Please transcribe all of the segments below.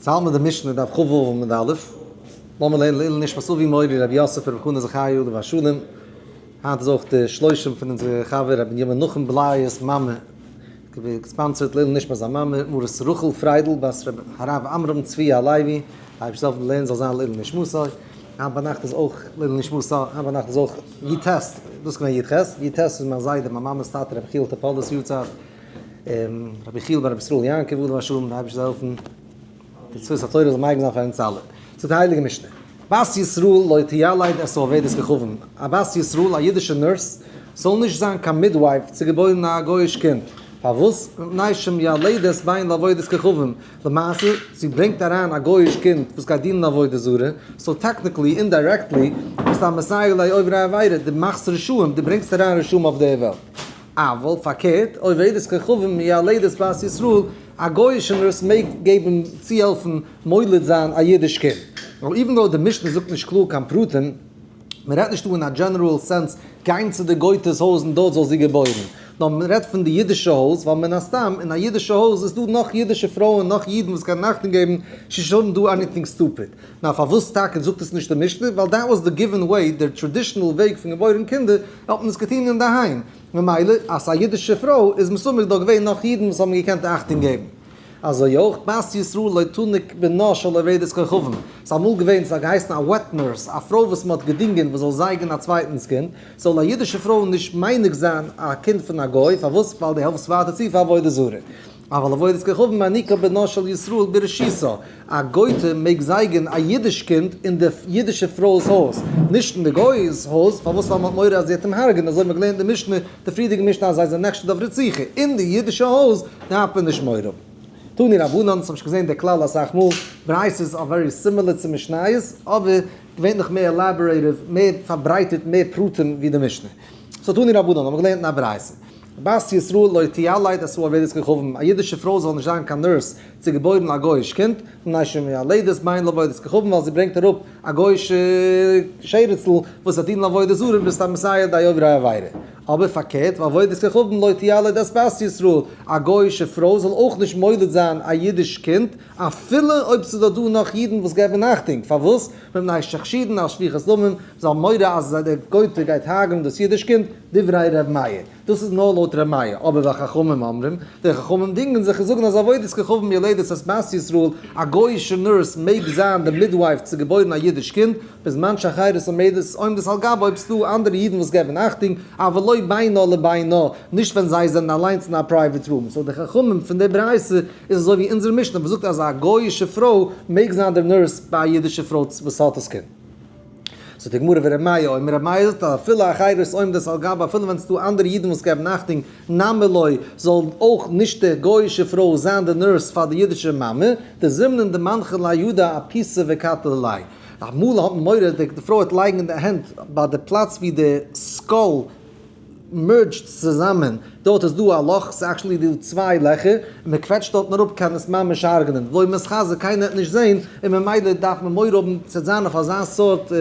צו האלטן מיט די משנה דף כ"ו עמוד א', לאמיר לערנען לעילוי נשמת אבי מורי רבי יוסף רבי חנא זכרי' עליו השלום, היינט איז אויך די שלושים פון אונזער חבר רבי בנימין נחום בלייער'ס מאמע, געספאנסערט לעילוי נשמת זיין מאמע מרת רחל פריידל בת הרב עמרם צבי הלוי, אייבערשטער זאל לערנען זאל זיין לעילוי נשמתו, היינט ביינאכט איז אויך לעילוי נשמתו, היינט ביינאכט איז אויך י ט, דאס איז געווען י ח, י ט איז מיין זיידע מיין מאמע'ס טאטע רבי יחיאל טאפאלער'ס יארצייט. רבי יחיאל בר רבי ישראל יעקב עליו השלום, דער אייבערשטער זאל העלפן די זכות התורה זאל מגין זיין פאר אונז אלע. זאגט די הייליגע משנה, בת ישראל לא תילד את העובדת כוכבים, א בת ישראל א אידישע nurse זאל נישט זיין קיין midwife צו געבוירן א גוי'איש קינד, פארוואס? מפני שמיילדת בן לעבודת כוכבים, למעשה זי ברענגט אריין א גוי'איש קינד וואס גייט דינען עבודה זרה, so technically, indirectly, ביסטו א מסייע לעוברי עבירה, דו מאכסט רשעים, דו ברענגסט אריין רשעים אויף די וועלט. אבל פארקערט, עובדת כוכבים מיילדת בת ישראל, א גוי'אישע nurse מעג געבן צוהעלפן מוליד זיין א אידיש קינד. ווייל even though די משנה זאגט נישט קלאר קיין פרטים, מען רעדט נישט דא אין א general sense גיין צו די גוי'טע'ס הויז און דארט זאל זי געבוירן, נאר מען רעדט פון די אידישע הויז, ווייל מן הסתם אין א אידישע הויז איז דא נאך אידישע פרויען, נאך אידן וואס קענען אכטונג געבן, she shouldn't do anything stupid. נאר פארוואס טאקע זאגט עס נישט די משנה? ווייל that was the given way, דער traditional וועג פון געבוירן קינדער, האט מען עס געטון אינדערהיים, ממילא אז ס'איז א אידישע פרוי איז מסתמא דא געווען נאך אידן וואס האבן געקענט אכטונג געבן. אזוי אויך בת ישראל לא תניק בנה של עובדת כוכבים, ס'איז אמאל געווען, ס'האט געהייסן א wet nurse, א פרוי וואס מ'האט געדינגען וואס זאל זייגן א צווייטנס קינד, זאל א אידישע פרוי נישט מניק זיין א קינד פון א גוי, פארוואס? ווייל דו העלפסט ווייטער צו פאר עבודה זרה. אבל עובדת כוכבים מניקה בנה של ישראל ברשותה, א גויטע מעג זייגען א אידיש קינד אין די אידישע פרוי'ס הויז, נישט אין די גוי'ס הויז, פארוואס? ווייל מ'האט מורא אז זי וועט אים הרג'ענען, אזוי האט מען געלערנט די משנה, די פריערדיגע משנה אז זיי זענען נחשד אויף רציחה, אין די אידישע הויז דארף מען נישט מורא האבן. תנו רבנן, אונז האבן שוין געזען די כלל אסאך מאל, ברייתות are very similar צו משניות, אבער געווענליך מער elaborative, מער פארברייטערט, מער פרטים ווי די משנה. so תנו רבנן, האבן מיר געלערנט אין א ברייתא. בת ישראל לא תילד את העובדת כוכבים, א אידישע פרוי זאל נישט זיין קיין nurse צו געבוירן א גוי'איש קינד, מפני שמיילדת בן לעבודת כוכבים ווייל זי ברענגט אראפ א גוי'אישע שרצ'ל וואס וועט דינען עבודה זרה ביסט א מסייע די עוברי עבירה. אבער פארקערט ועובדת כוכבים לא תילד את בת ישראל, א גוי'אישע פרוי זאל אויך נישט מוליד זיין א אידיש קינד אפילו אויב ס'איז דארט דא נאך אידן וואס געבן אכטונג, פארוואס? מפני שחשודין על שפיכות דמים, זיי האבן מורא אז די גוי'טע גייט הרג'נען דאס אידיש קינד, דברי ר' מאיר. דאס איז נאר לויט ר' מאיר, אבער וחכמים אומרים, די חכמים דינגען זיך און זאגן אז עובדת כוכבים מיילדת את בת ישראל, א גוי'אישע nurse מעג זיין די midwife צו געבוירן א אידיש קינד, בזמן שאחרות עומדות עומדות על גבה אויב ס'דא אנדערע אידן וואס געבן אכטונג, אבל לא בינה לבינה, נישט ווען זיי זענען אליינס אין א private room. so די חכמים פון די ברייתא איז אזוי ווי אונזער משנה וואס זאגט אז א גוי'אישע פרוי מעג זיין די nurse ביי א אידישע פרוי וואס האט דאס קינד. זאגט די גמרא ור' מאיר אומר, ר' מאיר זאגט אז אפילו אחרות עומדות על גבה אפילו ווען ס'דא אנדערע אידן וואס געבן אכטונג נמי לא זאל אויך נישט די גוי'אישע פרוי זיין די nurse פאר די אידישע מאמע, דזימנין דמנחא ליה ידא אפיסא וקטלא ליה. אמאל האט מען מורא די פרוי וועט לייגן די הענט ביי די פלאץ ווי די skull merge ט צוזאמען, דארט איז דא א לאך, ס'איז actually דא צוויי לעכער, און מען קוועטשט דארטן אראפ קען עס ממש הרג'נען, לא מתחזי קיינער וועט נישט זען, און ממילא דארף מען מורא האבן צו זיין אויף אזא סארט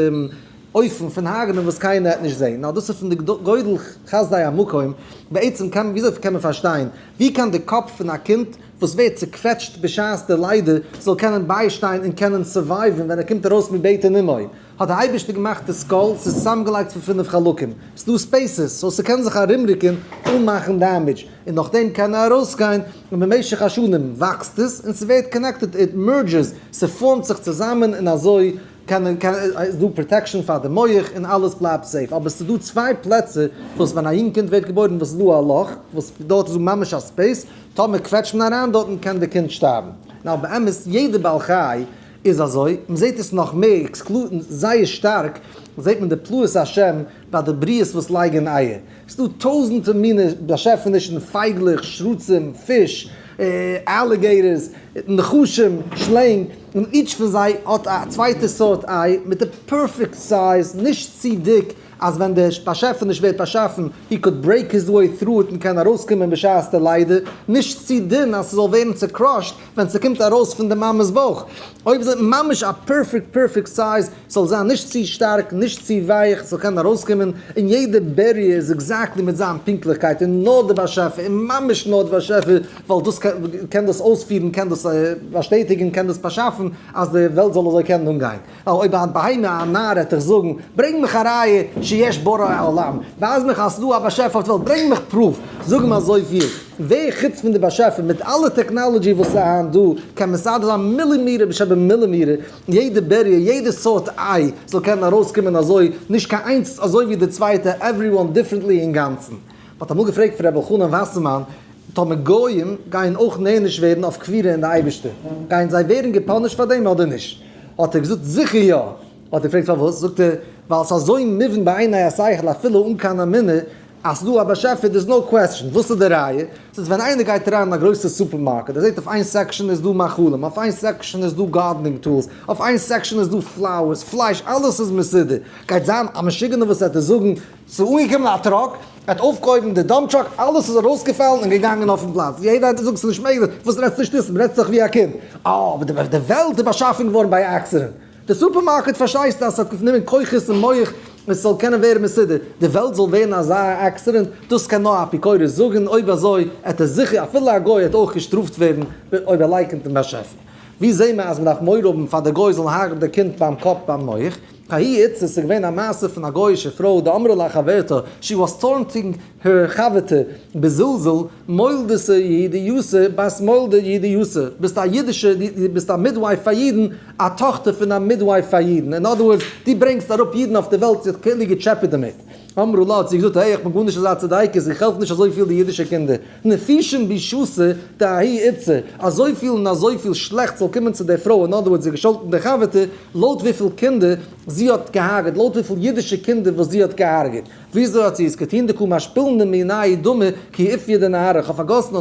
אופן פון הרג'נען וואס קיינער וועט נישט זען, נאר דאס איז פון די גודל חסדי המקום, בעצם קען מען, וויאזוי קען מען פארשטיין, ווי קען די קאפ פון א קינד וואס ווערט צוקוועטשט בשעת די לידה זאל קענען ביישטיין און קענען survive ן ווען ער קומט ארויס מבטן אמו? האט די אייבערשטער געמאכט די skull, ס'איז צוזאמגעלייגט פון פינף חלקים, ס'איז דא spaces, so ס'קען זיך ארומרוקן אן מאכן damage, און נאכדעם קען ער ארויסגיין, און במשך השנים וואקסט עס, און ס'ווערט connected, it merges, ס'פארמט זיך צוזאמען, און אזוי קען איז דא protection פאר די מח, און אלעס בלייבט safe, אבער ס'איז דא צוויי פלעצער וואס ווען א יונג קינד ווערט געבוירן וואס איז דא א לאך, וואס דארט איז דא ממש א space, טאמער קוועטשט מען אריין דארטן קען די קינד שטארבן. נאר באמת יעדע בעל חי איז אזוי, מען זעט עס נאך מער exclude זייער שטארק זעט מען די פלאות השם ביי די בריות וואס לייגען אייער, ס'איז דא טויזענטע מיני באשעפענישן, פייגלעך, שרצים, פיש, alligators, נחשים, שלענג, און each פון זיי האט א צווייטע סארט איי מיט די perfect size, נישט צו דיק. אז ווען די באשעפעניש ווערט באשאפן, he could break his way through it און קען ארויסקומען בשעת די לידה, נישט צו דין אז ס'זאל ווערן צעקראשט ווען ס'קומט ארויס פון די מאמע'ס בויך. אויב איז ממש א perfect perfect size, ס'זאל זיין נישט צו שטארק, נישט צו ווייך, ס'זאל קענען ארויסקומען, און יעדע בריה איז exactly מיט זיין פונקטליכקייט, און נאר די באשעפער, און ממש נאר די באשעפער, ווייל דאס קען דאס אויספירן, קען דאס באשטעטיגן, קען דאס באשאפן, אז די וועלט זאל אזוי קענען אנגיין. אויב א בהמה, א נאר, העט דיך זאגן, ברענג מיך א ראיה שיש בורא עולם, ווייז מיך אז ס'דא א באשעפער אויף די וועלט, ברענג מיך proof, זאג אים אזויפיל, ווער חוץ פון די באשעפער מיט אלע technology וואס איז היינט דא, קען מסדר זיין מילימיטער שבמילימיטער, יעדע בריה, יעדע סארט איי, זאל קענען ארויסקומען אזוי, נישט קיין איינס אזוי ווי די צווייטע, everyone differently אינגאנצן. מ'האט אמאל געפרעגט פון ר' אלחנן וואסערמאן, טאמער גויים גייען אויך נענש ווערן אויף כפירה אין די אייבערשטער, גייען זיי ווערן געפאנישט פאר דעם אדער נישט? האט ער געזאגט זיכער יא! האט ער געפרעגט פארוואס? זאגט ער, ווייל ס'איז אזוי מובן בעיני השכל אפילו אן קיין אמונה אז ס'דא א באשעפער, there's no question, וואס איז די ראיה? ס'איז ווען איינער גייט אריין אין א גרויסע סופערמארקעט, ער זעט אויף איין section איז דא מאכלים, אויף איין section איז דא gardening tools, אויף איין section איז דא flowers, פלייש, אלעס איז מסודר, גייט זיין א משוגענער וואס וועט עס זאגן, ס'איז אנגעקומען א truck, ער האט אויפגעהויבן די dump truck, אלעס איז ארויסגעפאלן און געגאנגען אויפן פלאץ, יעדער האט געזאגט ס'איז נישט מעגליך, וואס רעדסטו שטותים, רעדסט דאך ווי א קינד, אה, אבער די וועלט איז באשאפן געווארן by accident, די סופערמארקעט פארשטייסטו אז ס'האט גענומען כוחות און מח עס זאל קענען ווערן מסודר, די וועלט זאל ווערן אזא accident, דאס קען נאר א אפיקורס זאגן, אויב אזוי עט ער זיכער אפילו א גוי עט אויך געשטראפט ווערן אויב ער לייקענט דעם באשעפער. ווי זעהן מיר אז מ'דארף מורא האבן פאר די גוי זאל הרג'ן די קינד ביים קאפ ביים מח? ההיא איתתא, ס'איז געווען א מעשה פון א גוי'אישע פרוי דאמרה לחברתה, she was taunting her חבר'טע בזלזול, מולדתא יהודיתא בת מולדה יהודיתא, ביסט א אידישע, דו ביסט א midwife פאר אידן, א טאכטער פון א midwife פאר אידן, אין other words, דו ברענגסט אראפ אידן אויף די וועלט, זי האט כאילו געטשעפעט דערמיט. אמרה לה האט זי געזאגט, העי איך בין גארנישט אזא צדיקת, איך העלף נישט אזויפיל די אידישע קינדער, נפישין בישותא דההיא איתתא, אזויפיל און אזויפיל שלעכטס זאל קומען צו דער פרוי, אין other words זי האט געשאלטן די חבר'טע, לויט וויפיל קינדער זי האט געהארגעט, לויט וויפיל אידישע קינדער וואס זי האט געהארגעט. וויאזוי האט זי עס געטון? דקא משפילנא מינייהו דמא כי אופיא דנהרא, איך האב פארגאסן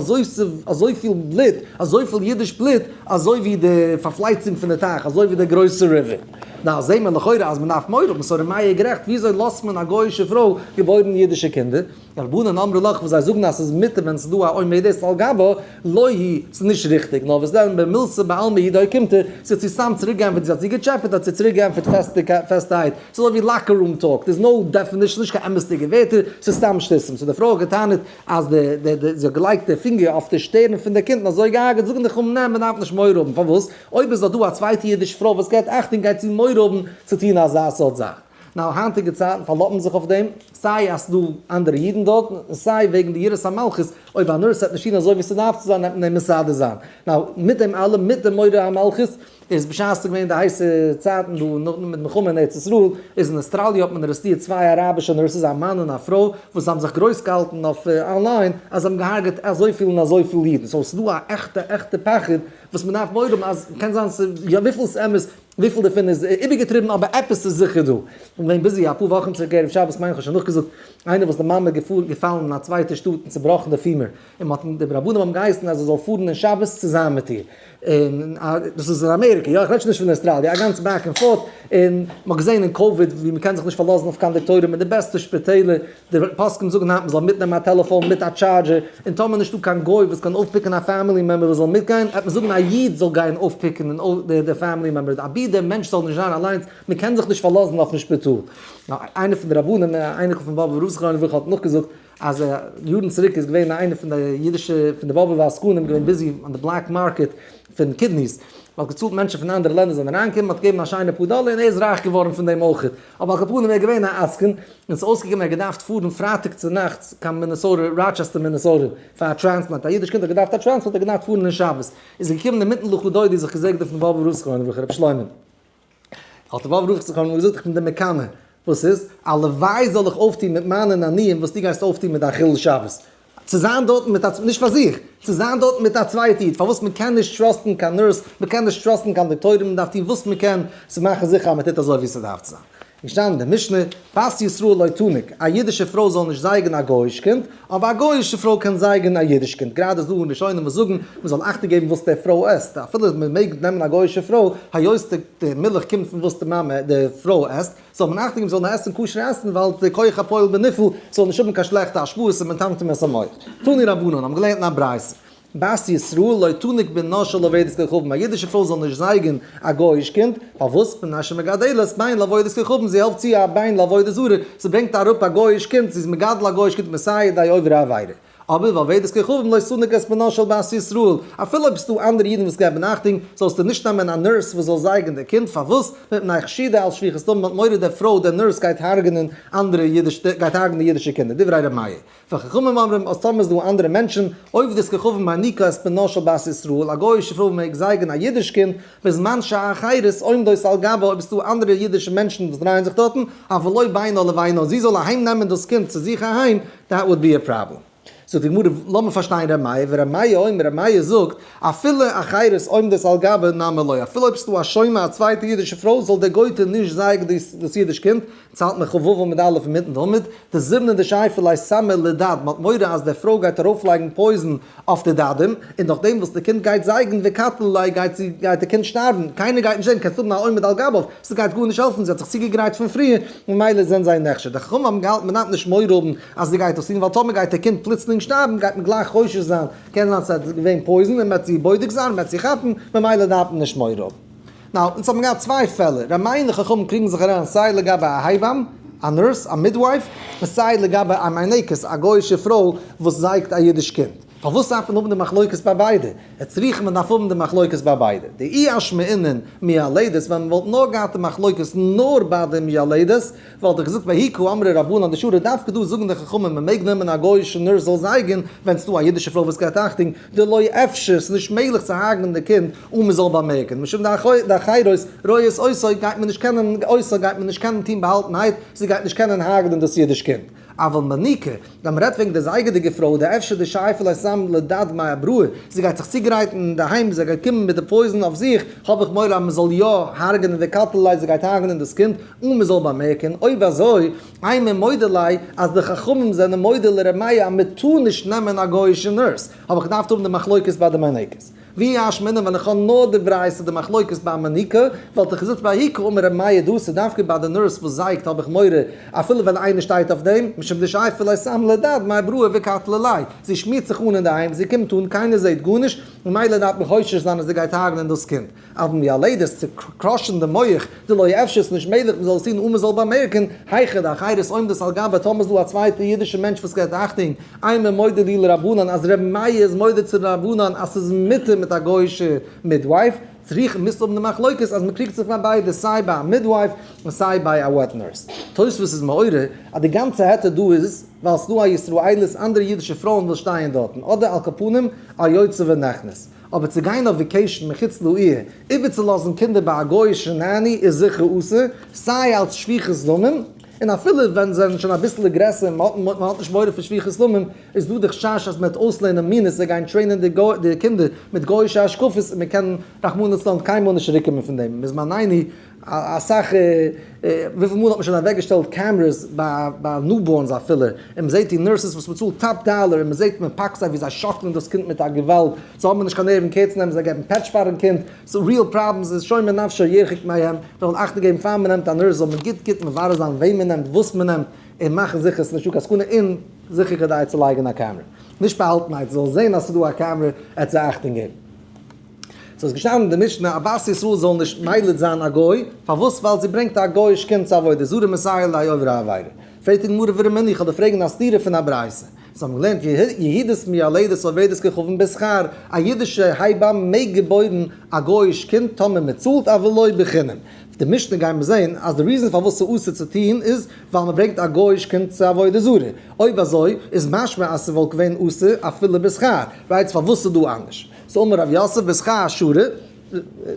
אזויפיל בלוט, אזויפיל אידיש בלוט, אזוי ווי די פארפלייצונג פון די טייך, אזוי ווי דער גרויסער river. נאו, זעהט מען לכאורה אז מען דארף מורא האבן, סאו ר' מאיר איז גערעכט, וויאזוי לאזט מען א גוי'אישע פרוי געבוירן אידישע קינדער? רבנן אמרו לך וואס זיי זאגן אז ס'איז מותר ווען ס'איז דא א עומדת על גבה, לא היא, ס'איז נישט ריכטיג, נאר וואס דען במילתא בעלמא היא דאוקימתא, זי האט זי סתם צוריק געענטפערט, זי האט זי געטשעפעט האט זי צוריק געענטפערט פעסטערהייט, ס'איז אזוי ווי locker room talk, there's no definition, נישט קיין אמת'דיגע ווערטער, ס'איז סתם שטותים, so די פרוי האט געטענה'ט אז די די די זי האט געלייגט די פינגער אויף די שטערן פון די קינד און אזוי געהארגעט, זאגן די חכמים ניין מ'דארף נישט מורא האבן, פארוואס? אויב איז דאך דא א צווייטע אידישע פרוי וואס געבט אכטונג גייט זי מורא האבן צו טון אזא סארט זאך. נאר היינטיגע צייטן פארלאזט מען זיך אויף דעם, סיי אז ס'דא אנדערע אידן דארט, און סיי וועגן די יראת המלכות, אויב א nurse וועט נישט טון אזוי ווי ס'דארף צו זיין וועט מען אים מסדר זיין. נאר מיט דעם אלעם, מיט די מורא המלכות, איז בשעת ס'איז געווען די הייסע צייטן דא נאך מיט מלחמה אין ארץ ישראל, איז אין אוסטראליע האט מען ארעסטירט צוויי אראבישע nurses א מאן און א פרוי, וואס האבן זיך גרויס געהאלטן אויף אנליין אז זיי האבן געהארגעט אזויפיל און אזויפיל אידן. so ס'איז דא א עכטע עכטע פחד וואס מ'דארף מורא האבן אז קען זיין ס'איז יא וויפיל ס'איז אמת, וויפיל דערפון איז איבערגעטריבן אבער עפעס איז זיכער דא. כ'בין געווען busy אפאר וואכן צוריק ערב שבת מיין איך האב שוין נאכגעזאגט איינער וואס די מאמע געפאלן אין א צווייטע שטאט און צובראכן די femur און מ'האט די רבנים האבן געהייסן אז ער זאל פארן אין שבת צו זיין מיט איר און דאס איז אין אמעריקע יא איך רעד שוין נישט פון אויסטראליע א גאנץ back and forth און מ'האט געזען אין קאוויד ווי מ'קען זיך נישט פארלאזן אויף קיין דאקטוירים אין די בעסטע שפיטעלער די פוסקים זאגן היינט מ'זאל מיטנעמען א טעלעפאן מיט א charger, און טאמער נישטא קיין גוי וואס קען אויפפיקן א family member וואס זאל מיטגיין, העט מען זאגן א איד זאל גיין אויפפיקן די family member, אבי דער מענטש זאל נישט זיין אליינס, מ'קען זיך נישט פארלאזן אויפן שפיטאל. איינער פון די רבנים, א אייניקל פון באבובער רב זכרונו לברכה האט נאכגעזאגט אז יארן צוריק איז געווען איינער פון די אידישע פון די באבובער עסקנים געווען busy אן די black market פון kidneys, מ'האט געצאלט מענטשן פון אנדערע לענדער זאלן אריינקומען, מ'האט געגעבן א שיינע פאר דאלער און ער איז רייך געווארן פון דעם אויכעט, אבער על כל פנים ער איז געווען א עסקן, און ס'איז אויסגעקומען ער האט געדארפט פארן פרייטאג צונאכטס קיין מינעסאוטע, ראטשעסטער מינעסאוטע, פאר א transplant, א אידיש קינד האט געדארפט א transplant, ער האט געדארפט פארן אין שבת, איז ער געקומען אינמיטן לכה דודי זיך געזעגנט פון באבובער רב זכרונו לברכה רבי שלמה, האט דער באבובער רב זכרונו לברכה געזאגט איך בין דיר מקנא, וואס איז? הלוואי זאל איך אויפטון מיט מיינע נענועים וואס דו גייסט אויפטון מיט דיין חילול שבת, צו זיין דארטן מיט א, נישט פאר זיך, צו זיין דארטן מיט א צווייטע איד, פארוואס מען קען נישט טראסטן קיין nurse, מען קען נישט טראסטן קיין דאקטוירים, מען דארף טון וואס מען קען צו מאכן זיכער אז מען טוט אזוי ווי ס'דארף צו זיין. געשטאנען אין די משנה, בת ישראל לא תניק, א אידישע פרוי זאל נישט זייגן א גוי'איש קינד, אבער א גוי'אישע פרוי קען זייגן א אידיש קינד, גראדע איז דא ראשונים וואס זאגן מען זאל אכטונג געבן וואס די פרוי עסט, אפילו מען מעג נעמען א גוי'אישע פרוי, היות די מילך קומט פון וואס די מאמע, די פרוי עסט, זאל מען אכטונג געבן זי זאל נאר עסן כשר עסן, ווייל די כח הפועל בנפעל זאל נישט האבן קיין שלעכטע השפעות און מטמטם את המוח. תנו רבנן האבן געלערנט אין א ברייתא. בת ישראל לא תניק בנה של עובדת כוכבים, א אידישע פרוי זאל נישט זייגן א גוי'איש קינד, פארוואס? מפני שמגדלת בן לעבודת כוכבים, זי העלפט צו א בן לעבודה זרה, זי ברענגט אראפ א גוי'איש קינד, זי איז מגדל א גוי'איש קינד מסייע די עוברי עבירה. אבער ועובדת כוכבים לא תניק את בנה של בת ישראל, אפילו אויב ס'דא אנדערע אידן וואס געבן אכטונג, זאלסטו נישט נעמען א nurse וואס זאל זייגן די קינד, פארוואס? מפני חשידה על שפיכות דמים, מ'האט מורא די פרוי די nurse גייט הרג'נען אנדערע אידיש, גייט הרג'נען אידישע קינדער, דברי ר' מאיר. וחכמים אומרים אז טאמער איז דא אנדערע מענטשן, עובדת כוכבים מניקה את בנה של בת ישראל, א גוי'אישע פרוי מעג זייגן א אידיש קינד, בזמן שאחרות עומדות על גבה, אויב איז דא אנדערע אידישע מענטשן וואס דרייען זיך דארטן, אבל לא בינה לבינה, זי זאל אהיים נעמען דאס קינד צו זיך אהיים, that would be a problem. זאגט די גמרא, לאמיר פארשטיין ר' מאיר, ור' מאיר אומר, ר' מאיר זאגט, אפילו אחרות עומדות על גבה נמי לא, אפילו אויב ס'דא א שומר א צווייטע אידישע פרוי זאל די גוי'טע נישט זייגן דאס אידיש קינד, צאלט מען כ"ו עמוד א' אינמיטן די עמוד, דזימנין דשייפי ליה סמא לדיד, מ'האט מורא אז די פרוי גייט ארויפלייגן poison אויף די דדים, און נאכדעם וואס די קינד גייט זייגן וקטלי ליה גייט זי גייט די קינד שטארבן, קיינער גייט נישט זען, קענסט האבן א עומד על גביו, ס'גייט גארנישט העלפן, זי האט זיך צוגעגרייט פון פריער, ממילא זענען זיי נחשד. די חכמים האבן געהאלטן מ'דארף נישט מורא האבן אז זי גייט דאס טון, ווייל טאמער גייט די קינד פלוצלינג שטארבן גייט מען גלייך חושש זיין, קען זיין ס'איז געווען poison און מ'וועט זי בודק זיין, מ'וועט זי כאפן, ממילא דארף מען נישט מורא האבן. Now, אונז האבן געהאט צוויי פעלער, ר' מאיר און חכמים קריגן זיך אריין סיי לגבי א הייבאם, א nurse, א midwife, און סיי לגבי א מינקת, א גוי'אישע פרוי וואס זייגט א אידיש קינד. פארוואס דארף מען האבן די מחלוקת ביי ביידע? וצריכא מען דארף האבן די מחלוקת ביי ביידע. דאי אשמעינן מיילדת, ווען מען וואלט נאר געהאט די מחלוקת נאר ביי די מיילדת, וואלט איך געזאגט בההיא קאמרי רבנן דשרי דווקא דא זאגן די חכמים מען מעג נעמען א גוי'אישע nurse זאל זייגן ווען ס'דא א אידישע פרוי וואס געבט אכטונג, דלא אפשר, ס'איז נישט מעגליך צו הרג'נען די קינד אן מען זאל באמערקן, משום דאחרות רואות אותו גייט מען נישט קענען אותו גייט מען נישט קענען טון באהאלטנהייט, זי גייט נישט קענען הרג'נען דאס אידיש קינד. אבל מניקה, ווען מען רעדט וועגן די זייגעדיגע פרוי דאפשר דשייפי ליה סמא לדיד מאבראי, זי גייט זיך צוגרייטן אינדערהיים, זי גייט קומען מיט די poison אויף זיך, האב איך מורא אז מען זאל יא הרג'נען וקטלי ליה, זי גייט הרג'נען דאס קינד אן מען זאל באמערקן, אויב אזוי, אימא מודה ליה אז די חכמים זענען מודה לר' מאיר אז מען טאר נישט נעמען א גוי'אישע nurse, האב איך געדארפט האבן די מחלוקת ביי די מינקת. ואי אשמעינן ווען איך האב נאר די ברייתא די מחלוקת ביי מניקה, וואלט איך געזאגט בההיא קאמר ר' מאיר דא ס'איז דווקא ביי די nurse וואס זייגט האב איך מורא אפילו ווען איינער שטייט אויף דעם, משום דשייפי ליה סמא לדיד מאבראי וקטלי ליה, זי שמירט זיך אן אינדערהיים, זי קומט אן, קיינער זעט גארנישט, ממילא דארף מען חושש זיין אז זי גייט הרג'נען דאס קינד. אבל מיילדת צו crush ן די מח, דלא אפשר ס'נישט מעגליך מ'זאל עס טון אן מ'זאל באמערקן, היכא דאחרות עומדות על גבה טאמער איז דא א צווייטע אידישע מענטש וואס געבט אכטונג, אימא מודה להו לרבנן אז ר' מאיר איז מודה צו די רבנן אז ס'איז מותר מיט א גוי'אישע midwife, צריכא מוזט האבן די מחלוקת אז מ'קריגט זיך ביי ביידע סיי ביי א midwife און סיי ביי א wet nurse. תוספות איז מעורר אז די גאנצע היתר דא איז ווייל ס'דא א ישראלית אנדערע אידישע פרויען וואס שטייען דארטן אדער על כל פנים א יוצא ונכנס. אבער צו גיין אויף vacation מחוץ לעיר, איבערצולאזן קינדער ביי א גוי'אישע nanny איז זיכער אסור, סיי אלס שפיכות דמים, און אפילו ווען זיי זענען שוין אביסעלע גרעסער און מען האט נישט מורא פון שפיכות דמים, איז דא די חשש אז מען וועט אויסלערנען מינות, זיי גייען train ען די קינדער מיט גוי'אישע השקפות און מען קען רחמנא לצלן קיינמאל נישט צוריקקומען פון דעם, מזמנינו אסאך, וויפיל מאל האט מען שוין אוועקגעשטעלט cameras ביי newborns אפילו, און מען זעט די nurses וואס מען צאלט top dollar, און מען זעט מען פאקט זיי ווי זיי שאקלען דאס קינד מיט א געוואלד, זיי האבן נישט קיין נערוון קעיר צו נעמען, זיי געבן פעטש פארן קינד, ס'איז real problems, איז שומר נפשו ירחק מהם, זאל אכטונג געבן פאר מען נעמט א nurse זאל מען גוט גוט מברר זיין וועם מען נעמט, וואס מען נעמט, און מאכן זיכער ס'איז נישטא קיין סכנה, און זיכער כדאי צו לייגן א קעמרע, נישט באהאלטנהייט, זאל זען אז ס'איז דא א קעמרע, ער צו אכטונג געבן. ס'איז געשטאנען אין די משנה א בת ישראל זאל נישט מילד זיין א גוי, פארוואס? ווייל זי ברענגט א גוי'איש קינד צו עבודה זרה מסייע ליה עוברי עבירה. פרעגט די גמרא ורמינהי איך וועל דיר פרעגן א סתירה פון א ברייתא. זיי האבן געלערנט יהודית מיילדת עובדת כוכבים בשכר, א אידישע הייבאם מעג געבוירן א גוי'איש קינד טאמער מען צאלט אבל לא בחינם. אויף די משנה גייען מיר זען אז די reason פארוואס ס'איז אסור צו טון איז ווייל מען ברענגט א גוי'איש קינד צו עבודה זרה. אויב אזוי איז משמע אז ס'וואלט געווען אסור אפילו בשכר. רייטס פארוואס ס'איז דא אנדערש. סאו אמר רב יוסף בשכר שרי,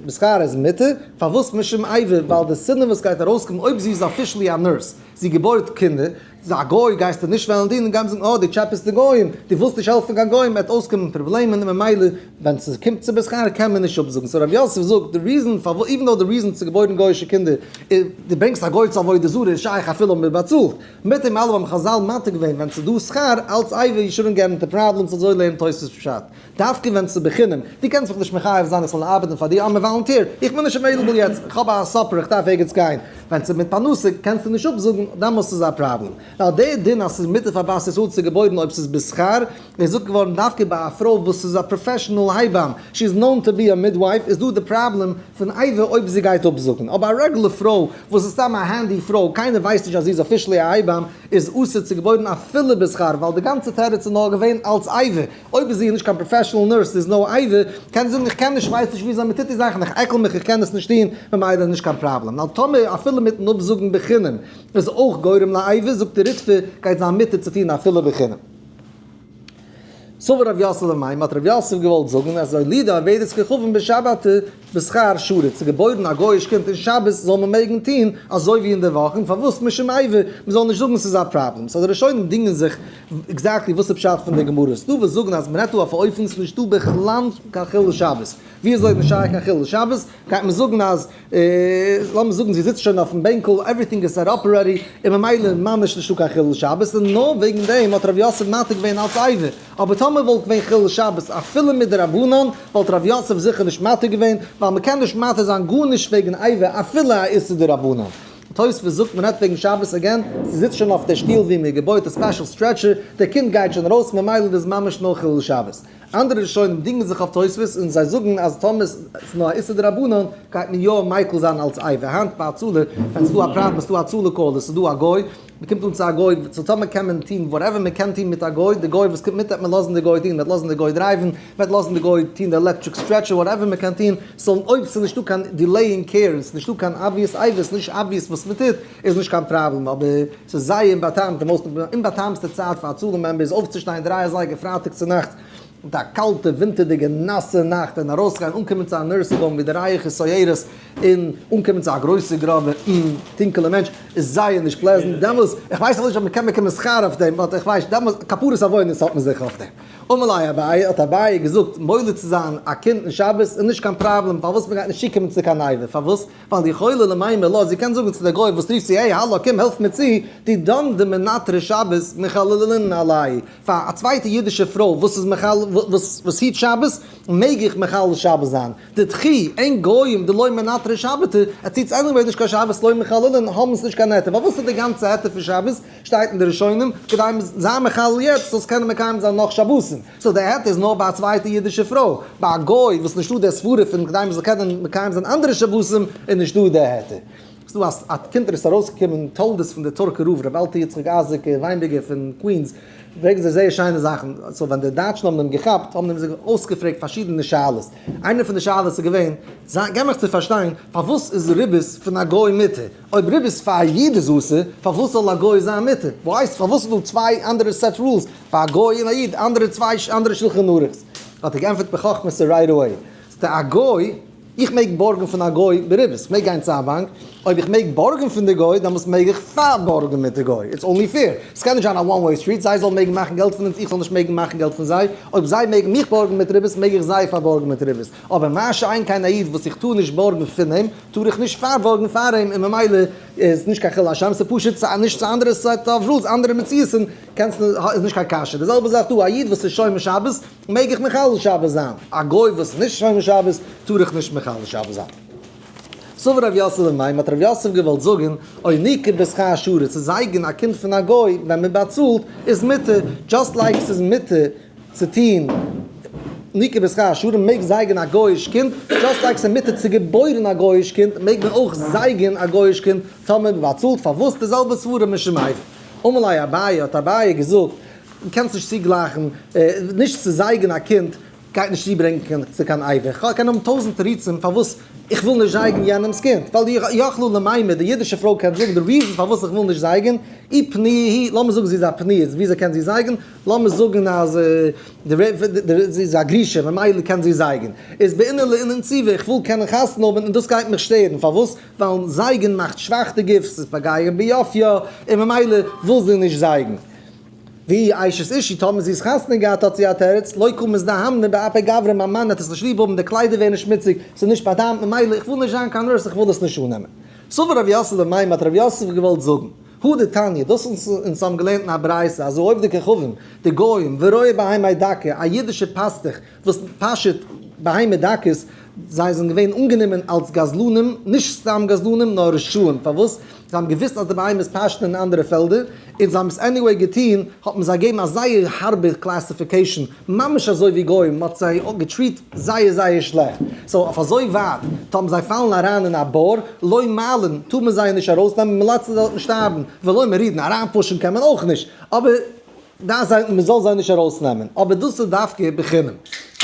בשכר איז מותר, פארוואס משום איבה, ווייל די שנאה וואס גייט ארויסקומען אויב זי איז officially א nurse, זי געבוירט קינדער, א גוי גייסטו נישט וועלן דינען, גייט מען זאגן אה דו טשעפעסט די גוים, דו ווילסט נישט העלפן קיין גוים, וועט אויסקומען פראבלעמען און ממילא ווען ס'קומט צו בשכר קען מען נישט אפזאגן. So רב יוסף זאגט די reason פארוואס, even though די reason צו געבוירן גוי'אישע קינדער איז דו ברענגסט א גוי צו עבודה זרה איז שייך אפילו אויב מ'באצאלט. מיט דעם אלעם האבן חזל מתיר געווען ווען ס'איז דא שכר אלץ איבה you shouldn't get into problems אזוי לערנט תוספות פשט. דווקא ווען ס'איז בחינם, דו קענסט מיך נישט מחייב זיין איך זאל ארבעטן פאר דיר, I'm a volunteer, איך בין נישט available יעצט, איך האב א supper איך דארף ערגעץ גיין, ווען ס'איז מיט פרנסה קענסטו נישט אפזאגן, דאמאלס איז א פראבלעם. ווייל דער דין אז ס'איז מותר פאר בת ישראל צו געבוירן אויב ס'איז בשכר, איז געזאגט געווארן דווקא ביי א פרוי וואס איז א professional הייבאם, she is known to be a midwife, איז דא די פראבלעם פון איבה אויב זי גייט אפזאגן, אבער א רעגולער פרוי וואס איז סתם א handy פרוי, קיינער ווייסט נישט אז זי איז officially א הייבאם, איז אסור צו געבוירן אפילו בשכר, ווייל די גאנצע תירוץ איז נאר געווען אלץ איבה, אויב איז זי נישט קיין professional nurse איז נאר איבה, קען זי זאגן איך קען נישט, ווייס נישט וויאזוי מען טוט די זאכן, איך עקל מיך, איך קען עס נישט טון, ממילא איז נישט קיין פראבלעם. נאר טאמער אפילו מיטן אפזאגן בחינם איז אויך גורם לאיבה, זאגט די ריטב"א, גייט זיין מותר צו טון אפילו בחינם. סבר רב יוסף למימר, האט רב יוסף געוואלט זאגן אז הולידה עובדת כוכבים בשבתא בשכר שרי, צו געבוירן א גוי'איש קינד אין שבת זאל מען מעגן טון אזוי ווי אין די וואכן, פארוואס משום איבה, מען זאל נישט זאגן ס'איז א פראבלעם, so די ראשונים דינגען זיך exactly וואס איז פשט פון די גמרא, ס'דא וואס זאגן אז מען רעדט דא אויף א אופן ס'איז נישטא בכלל קיין חילול שבת, ווי אזוי איז נישט שייך קיין חילול שבת, גייט מען זאגן אז לאמיר זאגן זי זיצט שוין אויפן בענקל, everything איז set up already, און ממילא ממש נישטא קיין חילול שבת, און נאר וועגן דעם האט ר' יוסף מתיר געווען אלס איבה, אבער טאמער וואלט געווען חילול שבת אפילו מדרבנן, וואלט ר' יוסף זיכער נישט מתיר געווען, ווייל מ'קען נישט מתיר זיין גארנישט וועגן איבה אפילו א איסור דרבנן. תוספות זאגט מ'רעדט וועגן שבת again, זי זיצט שוין אויף דער שטיל ווי מ'געבויט א special stretcher, דער קינד גייט שוין ארויס ממילא דאס ממש נאר חילול שבת. אנדערע ראשונים דינגען זיך אויף תוספות און זיי זאגן אז טאמער ס'איז נאר א איסור דרבנן גייט מען יא מיקל זיין אלס איבה. היינט ביי הצלה ווען ס'איז דא א פראבלעם ס'איז דא הצלה call עס איז דא א גוי מ'קומט אן צו א גוי so טאמער קען מען טון whatever מ'קען טון מיט א גוי די גוי וואס קומט מיט וועט מען לאזן די גוי טון מ'וועט לאזן די גוי דרייוון מ'וועט לאזן די גוי טון די electric stretcher whatever מ'קען טון so אויב ס'איז נישטא קיין delay אין care און ס'איז נישטא קיין obvious איבה ס'איז נישט obvious וואס מ'טוט איז נישט קיין פראבלעם אבער ס'איז זייער אומבאטעמט, די most אומבאטעמסטע צייט פאר הצלה member איז אויפצושטיין דריי אזייגער פרייטאג צונאכטס מיט א קאלטע ווינטערדיגע נאסע נאכט און ארויסגיין אנקומען צו א nursing home ווי די רייכע סויערעס און אנקומען צו א גרויסע גראבע טונקעלע מענטש איז זייער נישט pleasant דעמאלס, איך ווייס נאכנישט אויב מ'קען באקומען שכר אויף דעם but איך ווייס דעמאלס כפרת עוונות האט מען זיכער אויף דעם. אמר ליה אביי, האט אביי געזאגט, מוליד צו זיין א קינד אין שבת איז נישט קיין פראבלעם פארוואס מ'גייט נישט צוקומען צו קיין איבה פארוואס? ווייל יכולה למימר לה, זי קען זאגן צו דער גוי וואס רופט זי, hey האלא קום העלף מיר צו, דידן דמנטרי שבת מחללין עלי, פאר א צווייטע אידישע פרוי וואס איז מחלל וואס היט שבת מעג איך מחלל שבת זיין, דידכו אין גוים דלא מנטרי שבתא, ער ציט anyway נישט קיין שבת לא מחללין האבן עס נישט קיין היתר, ווייל וואס איז די גאנצע היתר פון שבת, שטייט אין די ראשונים, כדי זיין מחלל יעצט זאלסט קענען מקיים זיין נאך שבתים. so די היתר איז נאר ביי א צווייטע אידישע פרוי, ביי א גוי וואס נישטא די סברה פון כדי מ'זאל קענען מקיים זיין אנדערע שבתים איז נישטא די היתר. ס'דא א קונטרס ארויסגעקומען תולדות פון די טורקער רב ר' אלטר יצחק אייזיק וויינבערגער פון קווינס, ברענגט זיי זייער שיינע זאכן, so ווען די דייטשן האבן אים געכאפט האבן אים זיי אויסגעפרעגט פארשידענע שאלות, איינע פון די שאלות איז געווען, געב מיך צו פארשטיין פארוואס איז ריבית פון א גוי מותר? אויב ריבית פאר א איד איז אסור, פארוואס זאל א גוי זיין מותר? ווייסט פארוואס איז דא צוויי אנדערע set rules פאר א גוי און א איד, אנדערע צוויי אנדערע שלחן ערוך'ס? האט ער געענטפערט בחכמת right away, זאגט ער א גוי, איך מעג בארגן פון א גוי בריבית, איך מעג גיין צו א באנק, אויב איך מעג בארגן פון די גוי, דעמאלטס מעג איך פארבארגן מיט די גוי, it's only fair, ס'קען נישט זיין א one way street, זיי זאלן מעגן מאכן געלט פון אונז, איך זאל נישט מעגן מאכן געלט פון זיי, אויב זיי מעגן מיך בארגן מיט ריבית, מעג איך זיי פארבארגן מיט ריבית, אבער מה שאין כן א איד וואס איך טאר נישט בארגן פון אים, טאר איך נישט פארבארגן פאר אים און ממילא איז נישט קיין חילול השם, ס'איז פשוט נישט צו אנדערע set of rules, אנדערע מציאות'ן, קענסט איז נישט קיין קשיא, די זעלבע זאך דא, א איד וואס איז שומר שבת מעג איך מחלל שבת זיין, א גוי וואס איז נישט שומר שבת טאר איך נישט מחלל שבת זיין. סבר רב יוסף למימר האט רב יוסף געוואלט זאגן, אוניקה בשכר שרי, צו זייגן א קינד פון א גוי ווען מען באצאלט איז מותר, just like ס'איז מותר צו טוהן ניקור בשכר שרי מעג זייגן א גוי'איש קינד, just like ס'איז מותר צו געבוירן א גוי'איש קינד מעג מען אויך זייגן א גוי'איש קינד טאמער מ'באצאלט, פארוואס די זעלבע סברה משום איבה. אמר ליה אביי האט אביי געזאגט, קענסט נישט צוגלייכן, נישט צו זייגן א קינד גייט נישט צוברענגען צו קיין איבה, כ'קען האבן טויזנט תירוצים פארוואס. איך וויל נישט זייגן יענעמ'ס קינד, ווייל יכלו למימר, די אידישע פרוי קען זאגן די reason פארוואס איך וויל נישט זייגן, אי פנויה היא, לאמיר זאגן זי איז א פנויה, וויאזוי קען זי זייגן? לאמיר זאגן אז זי איז א גרושה ממילא קען זי זייגן, איז בעינא לעינין ציוה, איך וויל קענען חתונה האבן און דאס גייט מיך שטערן, פארוואס? ווייל זייגן מאכט שוואך די גוף, ס'איז פוגע ביופיה, און ממילא וויל זי נישט זייגן. ואי אשת איש היא, טאמער זי איז חתונה געהאט האט זי א תירוץ, לא קא מזדהמנא באפי גברא, מיין מאן וועט עס נישט ליב האבן, די קליידער ווערן שמוציג, ס'איז נישט בא'טעמ'ט, ממילא איך וויל נישט זיין קיין nurse, איך וויל עס נישט אננעמען. סבר רב יוסף למימר האט רב יוסף געוואלט זאגן, הא דתניא, דאס וואס אונז האבן געלערנט אין א ברייתא, אז העובדי כוכבים, די גוים, ורועה בהמה דקה, א אידישע פאסטוך וואס פאשעט בהמה דקות, זיי זענען געווען אנגענומען אלס גזלנים, נישט סתם גזלנים נאר רשעים, פארוואס? זיי האבן געוואוסט אז די בהמות פאשען אין אנדערע פעלדער, און זיי האבן עס anyway געטון, האט מען זיי געגעבן א זייער הארבע classification, ממש אזוי ווי גוים, מען האט זיי געטריט זייער זייער שלעכט, so אויף אזוי ווייט, טאמער זיי פאלן אריין אין א בור, לא מעלין, טאר מען זיי נישט ארויסנעמען, מען לאזט זיי דארטן שטארבן, ולא מורידין, אריינפושן קען מען אויך נישט, אבער. דאס זיי מען זאל זיי נישט ארויסנעמען, אבער דאס איז דווקא בחינם.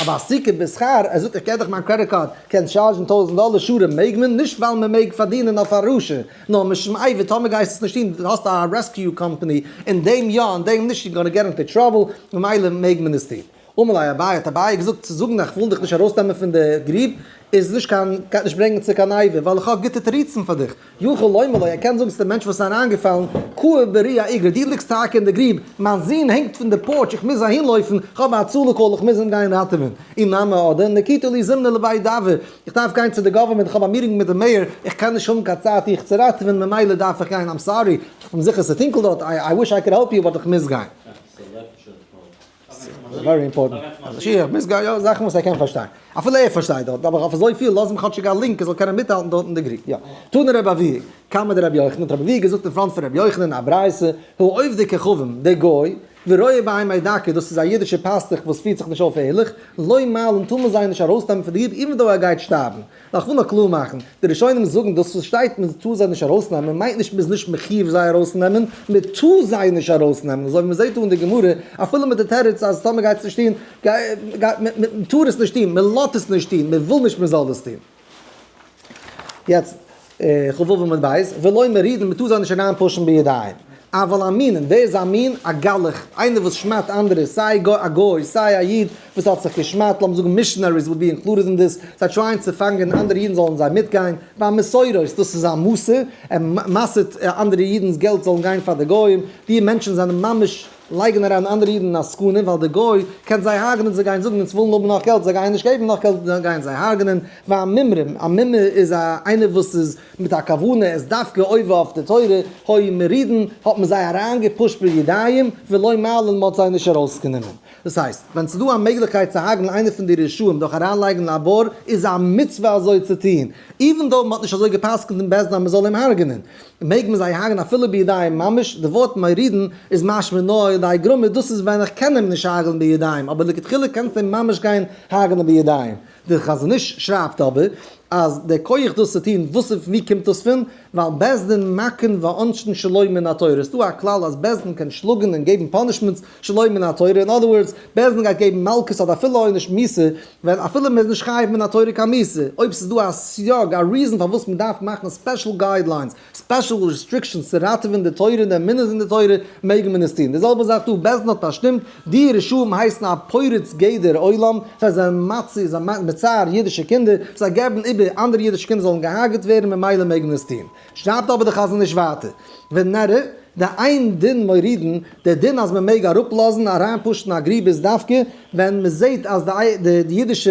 אבער עסיקה בשכר, ער זאגט איך געב דיך מיין credit card, קענסט טשארדזשן 1000 דאלער שורה, מעג מען, נישט ווייל מען מעג פארדינען אויף א רשע, נאר משום איבה, טאמער גייסט עס נישט טון, דו האסט א rescue company, אין דעם יא אין דעם נישט, you gonna get into trouble, ממילא מעג מען עס טון. אמר ליה אביי, האט אביי געזאגט, צו זאגן איך וויל דיך נישט ארויסנעמען פון די גריב, איז נישט קיין, גייט נישט ברענגען צו קיין איבה, ווייל איך האב גוטע תירוצים פאר דיך. יכול לומר לו, ער קען זאגן צו דעם מענטש וואס איז אריינגעפאלן, קאי ברי' איגרא, דו ליגסט טאקע אין די גריב, מיין זון הענגט פון די porch, איך מוז אהינלויפן, איך האב א הצלה call, איך מוז אים גיין ראטעווען. אי נמי אדער, נקיטא לי זימנא לבי דברא, איך דארף גיין צו די government, איך האב א meeting מיט די mayor, איך קען נישט האבן קיין צייט דיך צו ראטעווען, ממילא דארף איך גיין, I'm sorry, איך בין זיכער ס'איז טונקל דארט, I wish I could help you, but איך מוז גיין. Very important. שיעור, מוז גיין, יא, זאכן וואס ער קען פארשטיין. אפילו ער פארשטייט דארט, אבער אויף אזויפיל, לאז אים כאטשיג א link ער זאל קענען מיטהאלטן דארט אין די גריד. יא. תנא רבי אבהו, קמיה דרבי יוחנן, האט רבי אבהו געזאגט אין front פון רבי יוחנן א ברייתא, העובדי כוכבים, דער גוי, ורועה בהמה דקה, דאס איז א אידישער פאסטוך וואס פירט זיך נישט אויף ערליך, לא מעלין טאר מען זיי נישט ארויסנעמען פון די גריב even though ער גייט שטארבן. נאר כ'וויל נאר קלאר מאכן, די ראשונים זאגן דאס וואס שטייט מען טאר זיי נישט ארויסנעמען מיינט נישט מ'איז נישט מחיוב זיי ארויסנעמען, מען טאר זיי נישט ארויסנעמען, אזוי ווי מ'זעט דא אין די גמרא, אפילו מיט די תירוץ אז טאמער גייט עס נישט טון, מען טאר עס נישט טון, מען לאזט עס נישט טון, מען וויל נישט מען זאל דאס טון. יעצט, כ"ו עמוד ב', ולא מורידין, מען טאר זיי נישט אריינפושן בידיים. אבל המינין, ווער איז א מין? א גלח, איינער וואס שמד'ט אנדערע, סיי א גוי, סיי א איד וואס האט זיך געשמד'ט, לאמיר זאגן missionaries would be included in this, זיי טרייען צו פאנגען אנדערע אידן זאלן זיי מיטגיין, והמסורות, דאס איז א מסור, ער מסר'ט אנדערע אידנ'ס געלט זאלן גיין פאר די גוים, די מענטשן זענען ממש לייגן אריין אנדערע אידן אין א סכנה, ווייל די גוי קען זיי הרג'נען, זיי גייען זאגן אונז ווילן האבן נאך געלט, זיי גייען נישט געבן נאך געלט, זיי גייען זיי הרג'נען, והמומרים, א מומר איז א איינער וואס איז מיט א כוונה, עס דווקא עובר אויף די תורה, היו מורידין, האט מען זיי אריינגעפושט בידיים, ולא מעלין, מען האט זיי נישט ארויסגענומען. דאס הייסט, ווען ס'איז דא א מעגליכקייט צו הרג'נען איינער פון די רשעים דורך אריינלייגן אין א בור, איז א מצוה אזוי צו טון, even though מ'האט נישט אזוי גע'פסק'נט אין בית דין אז מ'זאל אים הרג'נען, מעג מען זיי הרג'נען אפילו בידיים ממש, די ווארט מורידין איז משמע נאר על ידי גרמא, דאס איז ווען איך קען אים נישט הרג'נען בידיים, אבער לכתחילה קענסטו אים ממש גיין הרג'נען בידיים. דער חזון איש שרייבט אבער אז דער כח דאס צו טון, וואס און ווי קומט דאס פון? ווייל בית דין מכין ועונשין שלא מן התורה, ס'דא א כלל אז בית דין קען שלאגן און געבן punishments שלא מן התורה, אין other words, בית דין גייט געבן מלקות אדער אפילו עונש מיתה, ווען אפילו מ'איז נישט חייב מן התורה קיין מיתה, אויב ס'איז דא א סייג, א reason פארוואס מ'דארף מאכן special guidelines, special restrictions צו ראטעווען די תורה און די אמונות אין די תורה, מעג מען עס טון. די זעלבע זאך דא, בית דין האט באשטימט, די רשעים הייסן א פורץ גדר עולם, זיי זענען מצי, זיי מאכן מצער אידישע קינדער, זיי געבן איבער אנדערע אידישע קינדער זאלן געהארגעט ווערן, ממילא מעג מען עס טון. שרייבט אבער די חזון איש ווייטער, ונראה, דאין דין מורידין, דער דין אז מען מעג אראפלאזן, אריינפושן א גריב איז דווקא ווען מען זעט אז די אידישע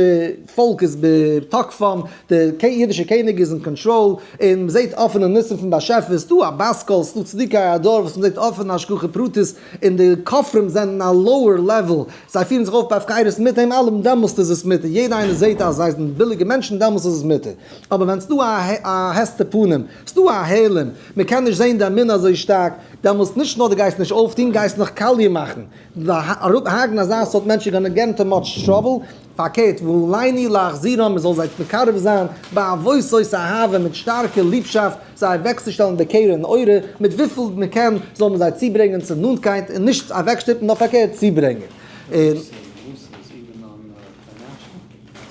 פאלק איז בתוקפם, די אידישע קעניג איז אין קאנטראל, און מען זעט אפענע ניסים פון באשעפער, ס'דא א בת קול, ס'דא צדיקי הדור וואס מען זעט אפענע השגחה פרטית, און די כופרים זענען א lower level, זיי פירן זיך אויף בהפקרות מיט דעם אלעם, דעמאלסט איז עס מותר, יעדע איינער זעט אז זיי זענען ביליגע מענטשן דעמאלסט איז עס מותר, אבער ווען ס'דא א הסתר פנים, ס'דא א העלם, מען קען נישט זען די אמונה אזוי שטארק, דעמאלסט נישט נאר דו גייסט נישט אויפטון, גייסט נאך קאליע מאכן, אראפהארגן אזא סארט מענטש you're gonna get into much trouble, פארקערט, ועלינו להחזירם, מען זאל זיי מקרב זיין בעבותות אהבה, מיט שטארקע ליבשאפט, זיי אוועקצושטעלן בקרן אורה, מיט וויפיל מען קען זאל מען זיי צוברענגען צו נאנטקייט, און נישט אוועקשטופן, נאר פארקערט צוברענגען. און.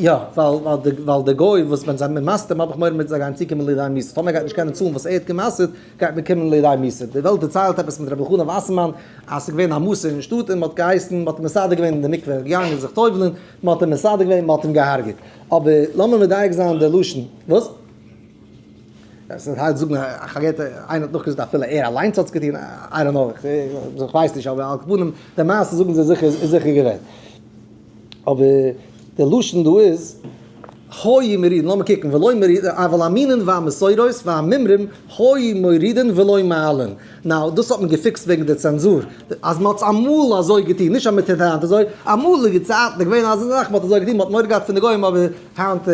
יא, ווייל ווייל די גוי וואס ווען זיי ממסטעם האב איך מורא מיט זיי גייען צוקומען לידי מיתה, טאמער ער גייט נישט קענען צאלן וואס ער האט גע'מסר'ט, גייט מען קומען לידי מיתה. די וועלט דערציילט עפעס מיט רבי אלחנן וואסערמאן אז ס'איז געווען א מסור אין שטאט און מ'האט געהייסן, מ'האט אים מסדר געווען אין די מקווה, ער איז געגאנגען זיך טובל'ן, מ'האט אים מסדר געווען, מ'האט אים געהארגעט. אבער לאמיר מדייק זיין די לשון. וואס? עס איז הארט זאגן א חרטה, איינער האט נאכגעזאגט אפילו ער אליינס האט עס געטון, I don't know, איך ווייס נישט, אבער על כל פנים די מעשה זאגן זיי זיכער איז זיכער געווען. אבער די לשון דא איז, היו מורידין, לאמיר קוקן, ולא מורידין, אבל המינין והמסורות והמומרים היו מורידין ולא מעלין. Now, דאס האט מען געפיקסט וועגן די צענזור, אז מען האט עס אמאל אזוי געטון, נישט אז מען טוט היינט אזוי, אמאליגע צייטן איז געווען אזא זאך, מען האט אזוי געטון, מען האט מורא געהאט פון די גוים, אבער היינט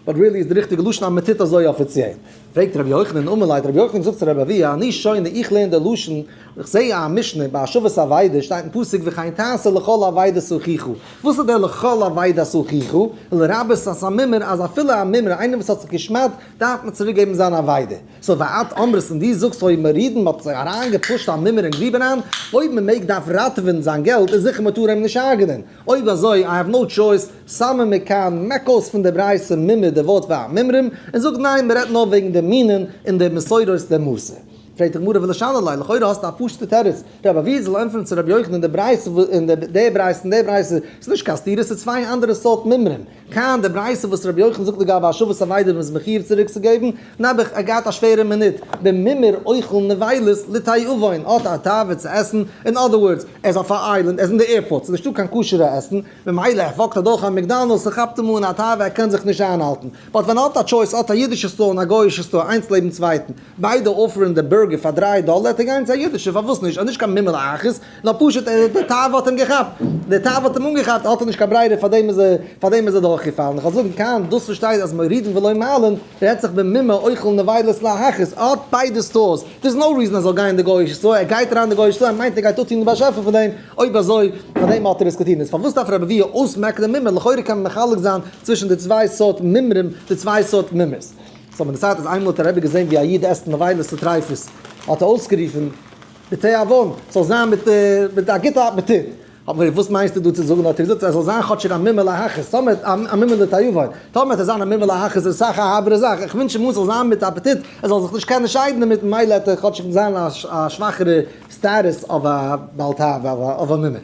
but really איז די ריכטיגע לשון אז מען טוט אזוי אפיציעל. פרעגט רבי יוחנן, אמר ליה, האט רבי יוחנן געזאגט צו רבי אבהו, אני שונה, איך לערן די לשון, איך זע א משנה ביי השבת אבידה, שטייט אין פסוק וכן תעשה לכל אבידת אחיך. וואס איז דער לכל אבידת אחיך? לרבות את המומר, אז אפילו א מומר, איינער וואס האט זיך געשמד'ט, דארף מען צוריק געבן זיין אבידה. So ואת אמרת, און דו זאגסט היו מורידין, מען האט זיך אריין געפושט א מומר אין גריב אריין, אויב מען מעג דארף ראטעווען זיין געלט, איז זיכער מען טאר אים נישט הרג'נען. אויב אזוי, I have no choice, סמא מכאן, מעק אויס פון די ברייתא מומר די ווארט והמומרים, און זאג ניין מען רעדט נאר וועגן די מינין און די מסורות דמסר. פרעגט די גמרא ולשנה ליה, לכאורה האסטו א פשוטע תירוץ, רבי אבהו זאל ענטפערן צו רבי יוחנן די ברייתא און די ברייתא און די ברייתא, ס'איז נישט קיין סתירה ס'איז צוויי אנדערע סארט מומרים, כאן די ברייתא וואס רבי יוחנן זאגט לגבי השבת אבידה מ'איז מחיוב צוריקצוגעבן, נעבעך ער געהאט א שווערע מינוט, במומר אוכל נבילות לתיאבון, האט א תאווה צו עסן, in other words, ער איז אויף א island, ער איז אין די airport, ס'איז נישטא קיין כשר'ע עסן, ממילא ער walk ט אדורך א McDonald's ס'כאפט אים אן א תאווה ער קען זיך נישט איינהאלטן, but ווען ער האט א choice האט א אידישע store און א גוי'אישע store איינס לעבן צווייטן, ביידע offer ן די burger פאר 3 דאלער העט ער גיין צו א אידישע פארוואס נישט, ער איז נישט קיין מומר להכעיס, נאר פשוט ער די תאווה האט אים געכאפט, די תאווה האט אים אנגעכאפט האט ער נישט קיין ברירה פארדעם איז ער פארדעם איז ער דורכגעפאלן, איך וועל זאגן כאן דאס וואס שטייט אז מורידין ולא מעלין רעדט זיך במומר אוכל נבילות להכעיס, ער האט ביידע stores, there is no reason ער זאל גיין אין די גוי'אישע store, ער גייט אריין אין די גוי'אישע store ער מיינט ער גייט אפטון די באשעפער פון דעם, אויב אזוי פאר דעם האט ער עס געטון, איז פארוואס דארף רבי אבהו אויסמעקן די מומר, לכאורה קען מען מחלק זיין צווישן די צוויי סארט מומרים, די צוויי סארט מומרס. So מען דערציילט אז איינמאל האט א רבי געזען ווי א איד עסט נבילות וטריפות, האט ער אויסגערופן, בתיאבון, ס'זאל זיין מיט מיט א גוטע אפעטיט. האט מען געפרעגט וואס מיינסטו דא צו זאגן, האט ער געזאגט עס זאל זיין כאטשיג א מומר להכעיס, טאמער א מומר לתיאבון, טאמער וועט עס זיין א מומר להכעיס איז אסאך א הארבערע זאך, איך ווינטש אים אן ס'זאל זיין מיט אפעטיט, ער זאל זיך נישט קענען שיידן דערמיט ממילא וועט ער כאטשיג זיין א שוואכערע status אויף א בעל תאווה, אויף א מומר.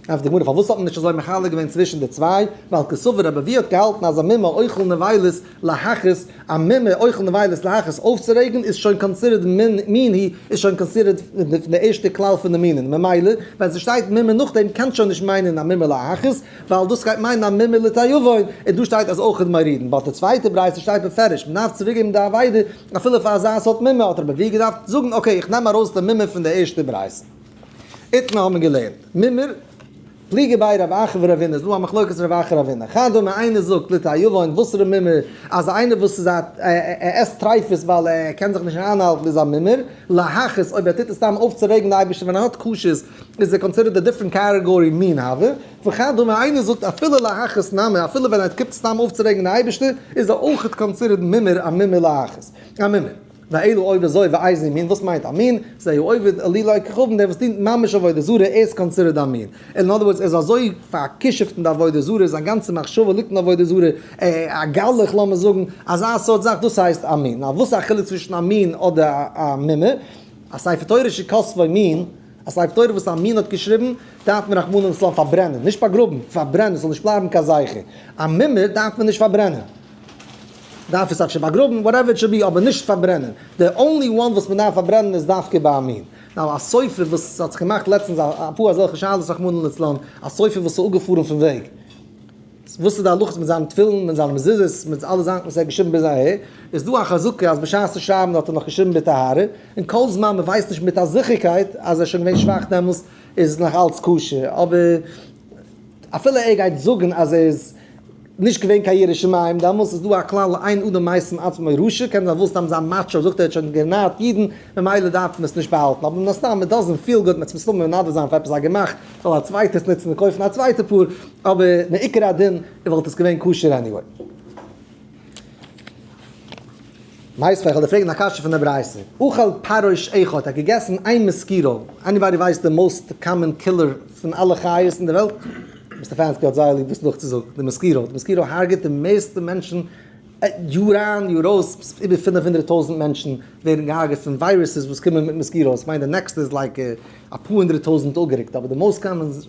ענטפערט די גמרא פארוואס האט מען נישט אזוי מחלק געווען צווישן די צוויי, ווייל קסבר רבי אבהו האט געהאלטן אז א מומר אוכל נבילות להכעיס, א מומר אוכל נבילות להכעיס אויפצורעגן איז שוין considered מין היא, איז שוין considered די ערשטע כלל פון די מינים, ממילא ווען ס'שטייט מומר נאכדעם קען שוין נישט מיינען א מומר להכעיס, ווייל דאס גייט מיינען א מומר לתיאבון, און דא שטייט אז אויך מורידין, but די צווייטע ברייתא שטייט בפירוש מ'דארף צוריקגעבן די אבידה אפילו פאר אזא סארט מומר, האט רבי אבהו געדארפט זאגן okay איך נעם ארויס די מומר פון די ערשטע ברייתא. איתמר האט מען געלערנט, מומר, פליגי בי רב אחא ורבינא, איז דא א מחלוקת רב אחא רבינא, חד אמר איינער זאגט לתיאבון וואסערע מומר, אז איינער וואס איז א ער עסט טרייפות ווייל ער קען זיך נישט איינהאלטן איז א מומר, להכעיס אויב ער טוט עס סתם אויפצורעגן די אייבערשטער ווען ער האט קשיות איז ער considered א different category מין הוה, וחד אמר איינער זאגט אפילו להכעיס נמי אפילו ווען ער קומט סתם אויפצורעגן די אייבערשטער איז ער אויכעט considered מומר א מומר להכעיס א מומר. ואלא אויב אזוי ואיזה מין, וואס מיינט א מין? זהו עובד אלילי כוכבים, דער וואס דינט ממש עבודה זרה, ער איז considered א מין. In other words, ער איז אזוי פאר'כישופ'ט אין די עבודה זרה, זיין גאנצע מחשבה ליגט אין עבודה זרה, א גלח לאמיר זאגן, אזא סארט זאך, דאס הייסט א מין. Now וואס איז א חילוק צווישן א מין אדער א מומר? א ספר תורה שכתבו מין, א ספר תורה וואס א מין האט געשריבן, דארף מען רחמנא לצלן פארברענען, נישט באגראבן, פארברענען, ס'זאל נישט בלייבן קיין זכר. א מומר דארף מען נישט פארברענען. דארף עס אפשר באגראבן, whatever it should be, אבער נישט פארברענען. די only one וואס מען דארף פארברענען איז דווקא ביי א מין. Now א סופר וואס האט זיך געמאכט לעצטנס אפאר אזעלכע שאלות רחמנא לצלן, א סופר וואס איז אפגעפארן פון וועג, וואס איז די הלכות מיט זיינע תפילין, מיט זיינע מזוזות, מיט אלע זאכן וואס ער האט געשריבן ביז אהער, איז דא א חזקה אז בשעת'ן שרייבן האט ער נאך געשריבן בטהרה, און כל זמן מען ווייסט נישט מיט א זיכערקייט אז ער איז שוין געווען שוואך דעמאלס איז עס נאך אלץ כשר, אבער אפילו ער גייט זאגן אז ער איז נישט געווען קיין ירא שמים, דעמאלס איז דא א כלל אין אדם משים עצמו רשע, קען זיין וויל סתם זיין macho, זאגט ער האט שוין גענארט אידן, ממילא דארף מען עס נישט באהאלטן, אבער מן הסתם it doesn't feel good, מען וועט מסתמא מנדב זיין פאר עפעס א גמח, זאל א צווייטער עס נוצן און קויפן א צווייטע פאר, אבער מעיקר הדין וואלט עס געווען כשר anyway. מיתיבי, איך וועל דיר פרעגן א קשיא פון די ברייתא. אכל פרעוש אחד, האט געגעסן איין mosquito, anybody ווייסט די most common killer פון אלע חיות אין די וועלט? סטעפאנסקי האט זייער ליב דאס נאכצוזאגן, די mosquito, די mosquito הרג'עט די מערסטע מענטשן יאר איין יאר אויס, איבער 500,000 מענטשן ווערן געהארגעט פון viruses וואס קומען מיט mosquitoes, כ'מיין די נעקסטע איז like אפאר הונדרעט טויזנט אפגערוקט, אבער די most common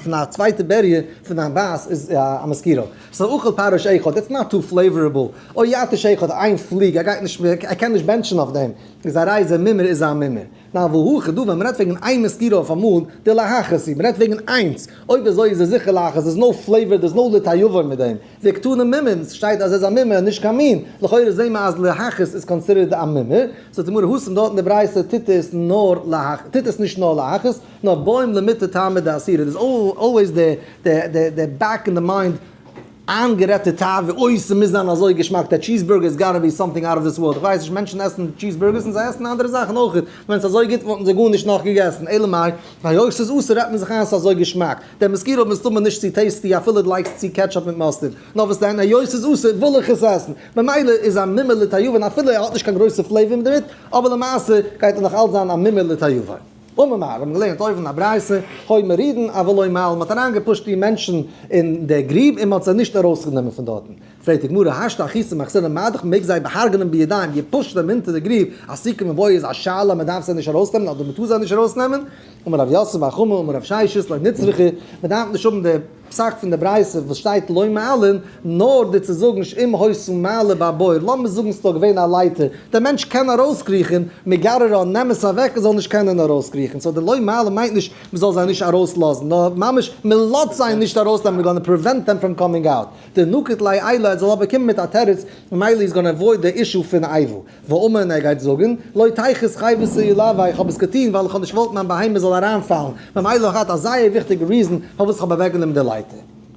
פון א צווייטע בעריע פון דיין בייס איז א mosquito. So אכל פרעוש אחד, it's not too flavorable, או יתוש אחד, איין פליג, ער גייט נישט, ער קען נישט בענטשן אויף דעם, איז הרי זה מומר איז א מומר. נאר והכא דא ווען מ'רעדט וועגן איין mosquito אויף אמאל, דלהכעס היא, מ'רעדט וועגן איינס, אויב אזוי איז עס זיכער להכעיס, there's no flavor, there's no לתיאבון מיט דעם, וקתני מומר, ס'שטייט אז עס איז א מומר, נישט קיין מין, לכאורה זעהן מיר אז להכעיס איז considered א מומר, זאגט די גמרא התם דארט אין די ברייתא טוט עס נאר להכעיס, טוט עס נישט נאר להכעיס, נאר בעאים למיטעא טעמא דאיסורא, there's always the back in the mind איינגערעדטע תאווה, אוי ס'מוז זיין אזוי געשמאק, דער cheeseburger איז gotta be something out of this world, איך ווייס נישט, מענטשן עסן cheeseburgers און זיי עסן אנדערע זאכן אויך, ווען ס'איז אזוי גוט וואלטן זיי גארנישט נאך געגעסן, אלא מאי, היות ס'איז אסור רעדט מען זיך איין ס'איז אזוי געשמאק, דער mosquito מסתמא נישט צו tasty אפילו דו לייגסט צו ketchup מיט mustard, נאר וואס דען, היות ס'איז אסור וויל איך עס עסן, ממילא איז א מומר לתיאבון אפילו ער האט נישט קיין גרויסע flavor דערמיט, אבער למעשה גייט ער נאך אלץ זיין א מומר לתיאבון. אמר מר, האבן געלערנט אויבן א ברייתא, היו מורידין אבל לא מעלין, מ'האט אריינגעפושט די מענטשן אין דער גריב און מ'האט זיי נישט ארויסגענומען פון דארטן. פרעגט די גמרא, השתא אחית מחסרא מה דאך מ'מעג זיי באהרגענען בידיים, געפושט them אונטער די גריב, אסוקי מיבעיא איז א שאלה מ'דארף זיי נישט ארויסנעמען אדער מ'טאר זיי נישט ארויסנעמען? אמר רב יוסף בר חמא אמר רב ששת לא נצרכא, מ'דארף נישט האבן די פסק פון די ברייתא וואס שטייט לא מעלין, נאר די צו זאגן שאם היתה מעלה בבור, לאמיר זאגן ס'איז דא געווען א לייטער, דער מענטש קען ארויסקריכן, מגררה, נעם עס אוועק ער זאל נישט קענען ארויסקריכן, so די לא מעלין מיינט נישט מ'זאל זיי נישט ארויסלאזן, נאר ממש מ'לאזט זיי נישט ארויסנעמען, we're gonna prevent them from coming out. דנקיט ליה עילא ער זאל אבער קומען מיט א תירוץ, ממילא איז gonna avoid די issue פון איבה. ואמר און ער גייט זאגן, לא תיחוס חייבתא עילויה, איך האב עס געטון ווייל איך האב נישט געוואלט מיין בהמה זאל אריינפאלן, ממילא האט געהאט א זייער וויכטיגע reason פארוואס איך האב אוועקגענומען די לייטער.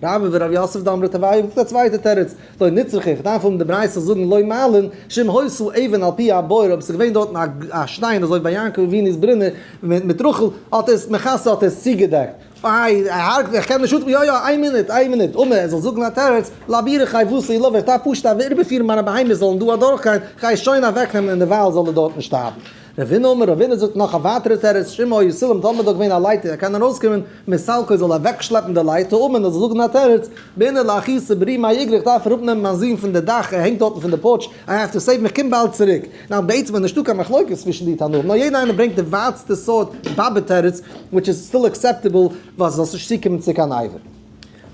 רבה ורב יוסף דאמרי תרוייהו זאגט א צווייטע תירוץ, לא נצרכא, איך דארף האבן די ברייתא זאגן לא מעלין, שאם היתה אבן על פי הבור, אויב עס איז געווען דארטן א שטיין אזוי ווי ביי יעקב אבינו'ס ברונער מיט רחל, האט עס מכסה האט עס צוגעדעקט. איי, ער הרג'ט איך קען נישט אטעמען, יא יא, איין מינוט, איין מינוט, אמר ער זאל זאגן א תירוץ, לעבורי חייבתא עילויה, איך דארף פשוט אריבערפירן מיינע בהמות זאלן דא אדורכגיין, כ'גיי עס שוין אוועקנעמען און דערווייל זאל ער דארטן שטארבן. רבינא אמר, רבינא זאגט נאך א ווייטערע תירוץ, שאם היה סולם טאמער דא געווען א לייטער ער קען ארויסקומען, מסלקו זאל אוועקשלעפן די לייטער, אמר ער זאל זאגן א תירוץ, בעינא לאחותא ברי מאיגרא, איך דארף אראפנעמען מיין זון פון די דאך, ער הענגט דארטן פון די porch, I have to save him, איך קום באלד צוריק. נאר בעצם איז נישטא קיין מחלוקת צווישן די תנאים, נאר יעדער איינער ברענגט די ווייטסטע סארט באבע תירוץ which איז still acceptable ווייל ס'זאל נישט צוקומען צו קיין אבר.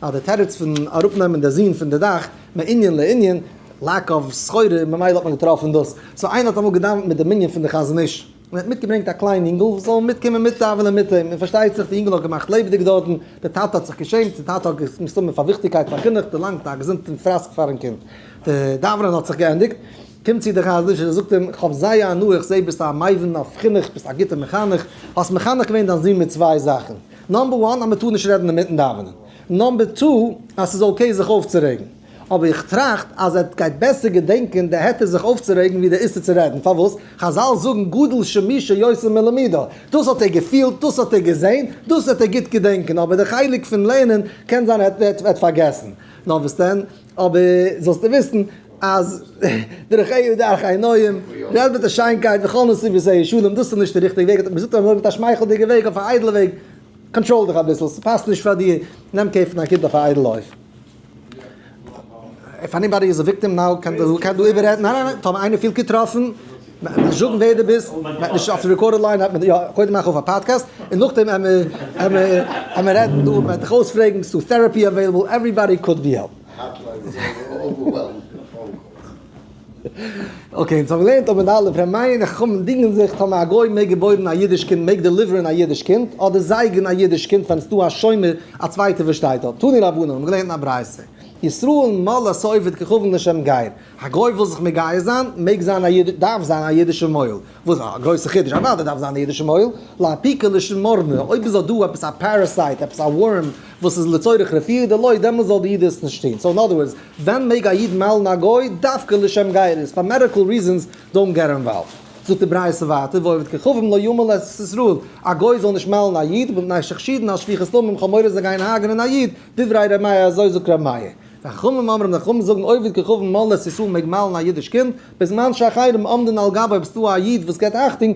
אז די תירוץ פון אראפנעמען די זון פון די דאך מענין לענין, lack of סחורה, ממילא האט מען געטראפן דאס. So איינער האט אמאל געדאווענט מיט די מנין פון די חזון איש, און ער האט מיטגעברענגט א קליין אינגל וואס זאל מיטקומען מיטדאווענען מיט אים, און פארשטייט זיך די אינגל האט געמאכט לעבעדיג דארטן, די טאטע האט זיך געשעמט, די טאטע האט מסתמא פאר וויכטיגקייט פאר חינוך דערלאנגט א געזונטן פראסק פארן קינד. די דאווענען האט זיך געענדיגט, קומט צו דער חזון איש און זאגט אים, כ'האב זייער הנאה, איך זע ביסט א מבין אויף חינוך, ביסט א גוטער מחנך, האסט מחנך געווען דיין זון מיט צוויי זאכן, number one אז מ'טאר נישט רעדן אינמיטן דאווענען, number two אז ס'איז okay זיך אויפצורעגן. אבער איך טראכט אז ער גייט בעסער געדענקען די היתר זיך אויפצורעגן ווי די איסור צו רעדן, פארוואס? חזל זאגן גדול שמישו יותר מלמידה, דאס האט ער געפילט, דאס האט ער געזען, דאס וועט ער גוט געדענקען, אבער די חלק פון לערנען קען זיין ער וועט פארגעסן. נאר וואס דען? אבער זאלסטו וויסן אז דרך אהו דרכי נועם, רעד מיט א שיינקייט וכל נתיבותיה שלום, דאס איז נישט די ריכטיגע וועג, מען זאגט אמאל מיט א שמייכלדיגע וועג אויף א איידעלע וועג, control דיך אביסל, ס'פאסט נישט פאר דיר, נעם care פון דיין קינד אויף א איידעלע אופן. If anybody is a victim now קען דא קען דא איבעררעדן, ניין ניין ניין, טאמער איינער פילט געטראפן, נישט זאגן ווער דו ביסט, נישט אויף די recorded line, יא, קודם מאך אויף א פאדקעסט, און נאכדעם עמער עמער עמער רעדן דא, מ'וועט דיך אויספרעגן, ס'דא therapy available, everybody could be helped. Okay, אונז האבן געלערנט אבער אלע ר' מאיר און חכמים דינגען זיך טאמער א גוי מעג געבוירן א אידיש קינד מעג deliver ן א אידיש קינד אדער זייגן א אידיש קינד ווען ס'דא א שומר א צווייטער וואס שטייט דארט. תנו רבנן האבן געלערנט אין א ברייתא ישראל מל את העובד כוכבים לשם גיור א גוי וויל זיך מגייר זיין מעג זיין א איד דארף זיין א אידישע מוהל וואס א גרויסע חידוש אוודאי דארף זיין א אידישע מוהל לאפוקי לשם מרנא אויב איז דא עפעס א parasite עפעס א worm וואס איז לצורך רפואה דלא דעמאלס זאל די איד עס נישט טון so in other words ווען מעג א איד מל'ן א גוי? דווקא לשם גירות, פאר medical reasons don't get involved. זאגט די ברייתא ווייטער, ועובד כוכבים לא ימול את ישראל, א גוי זאל נישט מל'ן א איד, מפני שחשודין על שפיכות דמים, כ'האב מורא זיי גייען הרג'נען א איד, דברי ר' מאיר אזוי זאגט ר' מאיר. וחכמים אומרים, די חכמים זאגן עובד כוכבים מל את ישראל מעג מל'ן א אידיש קינד, בזמן שאחרים עומדין על גבו אויב ס'דא א איד וואס געבט אכטונג,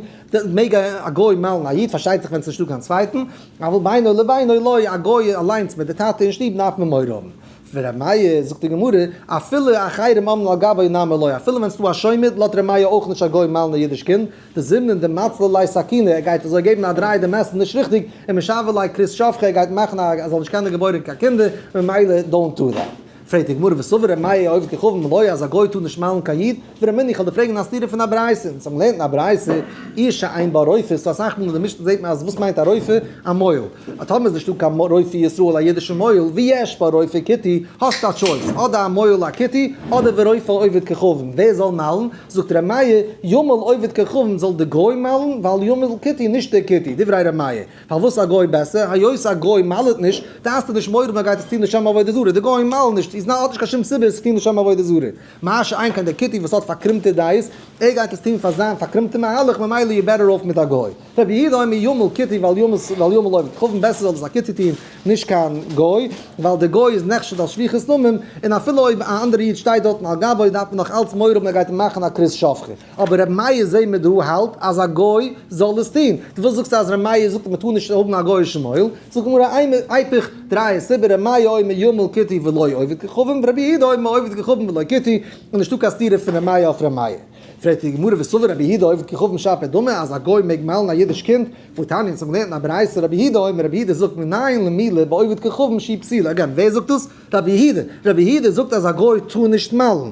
מעג א גוי מל'ן א איד, פארשטייט זיך ווען ס'נישטא קיין צווייטן, אבל בינו לבינו לא, א גוי אליינס מיט די טאטע אין שטוב דארף מען מורא האבן. ור' מאיר, זאגט די גמרא, אפילו אחרים עומדין על גבו נמי לא, אפילו ווען ס'דא א שומר, לאזט ר' מאיר אויך נישט א גוי מל'ן א אידיש קינד, דזימנין דמצלי ליה סכינא, ער גייט אזוי געבן א דריי די מעסער נישט ריכטיג, ומשוי ליה כרות שפכה, ער גייט מאכן א ער זאל נישט קענען געבוירען קיין קינדער, ממילא don't do that. פרעגט די גמרא וסבר ר' מאיר עובד כוכבים לא אז א גוי טאר נישט מל'ן קיין איד, ורמינהו איך וועל דיר פרעגן א סתירה פון א ברייתא, אונז האבן געלערנט אין א ברייתא עיר שאין בה רופא, ס'דא אסאך מאל אין די משנה זעט מען אז וואס מיינט א רופא? א מוהל, אז טאמער איז נישטא קיין רופא ישראל א אידישע מוהל, ויש בה רופא כותי, האסטו א choice, אדער א מוהל א כותי, אדער ורופא עובד כוכבים, ווער זאל מל'ן? זאגט ר' מאיר, ימול עובד כוכבים זאל די גוי מל'ן, ואל ימול כותי נישט דער כותי, דברי ר' מאיר, פארוואס א גוי בעסער, היות א גוי מל'ט נישט, דארפסטו נישט מורא האבן ער גייט עס טון לשם עבודה זרה, די גוים מל'ן נישט, איז האט נישט קיין שום סיבה עס צו טון לשם עבודה זרה, מה שאין כן דער כותי וואס האט פארקרומטע דעות, ער גייט עס טון פאר זיין פארקרומטע מהלך, ממילא you better off מיט א גוי. רבי יהודה אומר ימול כותי ואל ימול עובד כוכבים בעסער זאל עס א כותי טון נישט קיין גוי, ווייל דער גוי איז נחשד על שפיכות דמים, און אפילו אויב א אנדערע איד שטייט דארטן על גבו דארף מען נאך אלץ מורא האבן ער גייט אים מאכן א כרות שפכה. אבער רבי מאיר זעהן מיר דא האלט אז א גוי זאל עס טון. דו וואס זאגסט אז רבי מאיר זאגט אז מען טאר נישט האבן א גוי'אישן מוהל, זאגט די גמרא איפוך דריי עס איבער רבי מאיר אומר ימול כותי ולא עובד כוכבים ורבי יהודה אומר עובד כוכבים ולא כותי, און נישטא קיין סתירה פון רבי מאיר אויף רבי מאיר. פרעגט די גמרא וסבר רבי יהודה עובד כוכבים שפיר דמי אז א גוי מעג מל'ן א אידיש קינד, והתניא אונז האבן געלערנט אין א ברייתא רבי יהודה אומר רבי יהודה זאגט מנין למילה בעובד כוכבים שהיא פסולה, again ווער זאגט דאס? רבי יהודה, רבי יהודה זאגט אז א גוי טאר נישט מל'ן,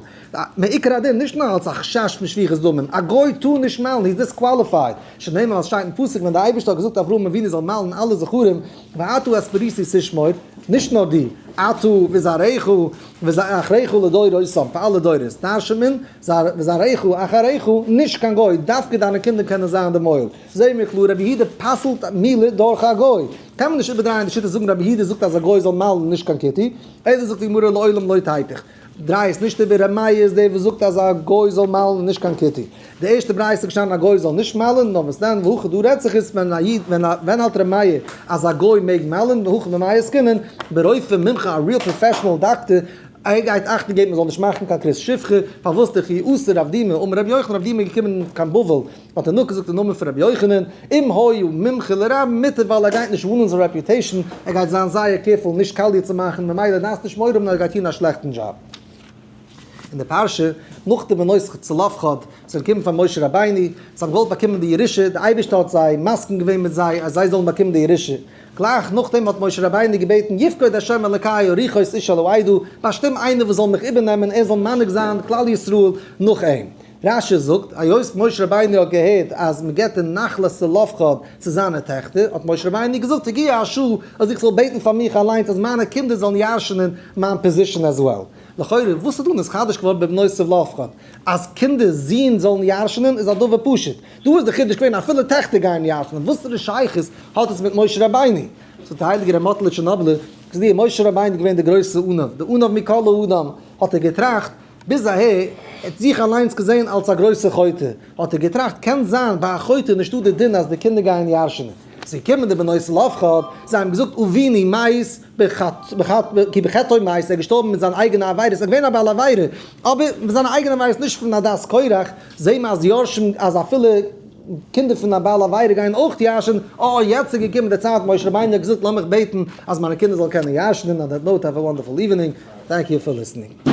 מעיקר הדין נישט נאר אלס א חשש פון שפיכות דמים, א גוי טאר נישט מל'ן, he is disqualified, שנאמר ווייל ס'שטייט אין פסוק ווען דער אייבערשטער האט געזאגט אברהם אבינו זאל מל'ן אלע זכרים, ואתה את בריתי תשמור, נישט נאר דו, אתה וזרעך אחריך לדורותם, פאר אלע דורות, דרש'נט מען, וזרעך אחריך, נישט קיין גוי, דווקא דיינע קינדער קענען זיין די מוהל. זעהן מיר קלאר רבי יהודה פסל'ט מילה דורך א גוי. קען מען נישט איבערדרייען די שיטה זאגן רבי יהודה זאגט אז א גוי זאל מל'ן נישט קיין כותי, אלא זאגט די גמרא לעולם לא תיפוך. דריי עס נישט איבער, ר' מאיר איז דער וואס זאגט אז א גוי זאל מל'ן נישט קיין כותי. די ערשטע ברייתא איז געשטאנען א גוי זאל נישט מל'ן, נאר וואס דען והכא דא רעדט זיך איז ווען א איד ווען א ווען האלט ר' מאיר אז א גוי מעג מל'ן והכא במאי עסקינן ברופא מומחה א real professional doctor ער גייט אכטונג געבן מען זאל נישט מאכן קיין כרות שפכה פארוואס דכי אתא רב דימי אמר רבי יוחנן רב דימי איז געקומען קיין בבל האט ער נאכגעזאגט אין נאמען פון רבי יוחנן, אם היה מומחה לרבים מוטב ווייל ער גייט נישט ruin ען זיין reputation, ער גייט זיין זייער careful נישט קאליע צו מאכן, ממילא דארפסט נישט מורא האבן אז ער גייט טון א שלעכטן דזשאב. אין די פרשה, נאך די בנות צלפחד זענען געקומען פאר משה רבינו, זיי האבן געוואלט באקומען די ירושה, די אייבערשטער האט זיי מסכים געווען מיט זיי אז זיי זאלן באקומען די ירושה, גלייך נאכדעם האט משה רבינו געבעטן יפקוד ה' אלקי הרוחות איש על העדה, באשטים איינער וואס זאל מיך איבערנעמען, ער זאל מנהיג זיין כלל ישראל נאך אים. רש"י זאגט, היות משה רבינו האט געהערט אז מען געבט די נחלת צלפחד צו זיינע טעכטער, האט משה רבינו געזאגט, הגיע השעה אז איך זאל בעטן פאר מיך אליינס אז מיינע קינדער זאלן ירש'נען מיין position as well. לכאורה, וואס איז דא נתחדש געווארן בבנות צלפחד? אז קינדער, זין, זאלן ירש'נען איז א דבר פשוט. דא איז די חידוש געווען אפילו טעכטער גייען ירש'נען, וואסערע שייכות האט עס מיט משה רבינו? זאגט דער הייליגער ר' מאטעלע טשערנאבלער, משה רבינו איז געווען דער גרויסער עניו, דער עניו מכל האדם, האט ער געטראכט, ביז אהער ער האט זיך אליינס געזען אלס א גרויסע חוטא, האט ער געטראכט קען זיין ביי א חוטא איז נישטא די דין אז די קינדער גייען ירש'נען. ס'איז געקומען די בנות צלפחד, זיי האבן געזאגט אבינו מת כי בחטאו מת, ער איז געשטארבן מיט זיין אייגענע עבירות, ער איז געווען א בעל עבירה, אבער מיט זיינע אייגענע עבירות נישט פון עדת קורח, זעהן מיר אז יורשים אז אפילו קינדער פון א בעל עבירה גייען אויך ירש'ען, אה יעצט איז געקומען די צייט משה רבינו האט געזאגט לאמיך בעטן אז מיינע קינדער זאלן קענען ירש'נען, on that note have a wonderful evening, thank you for listening.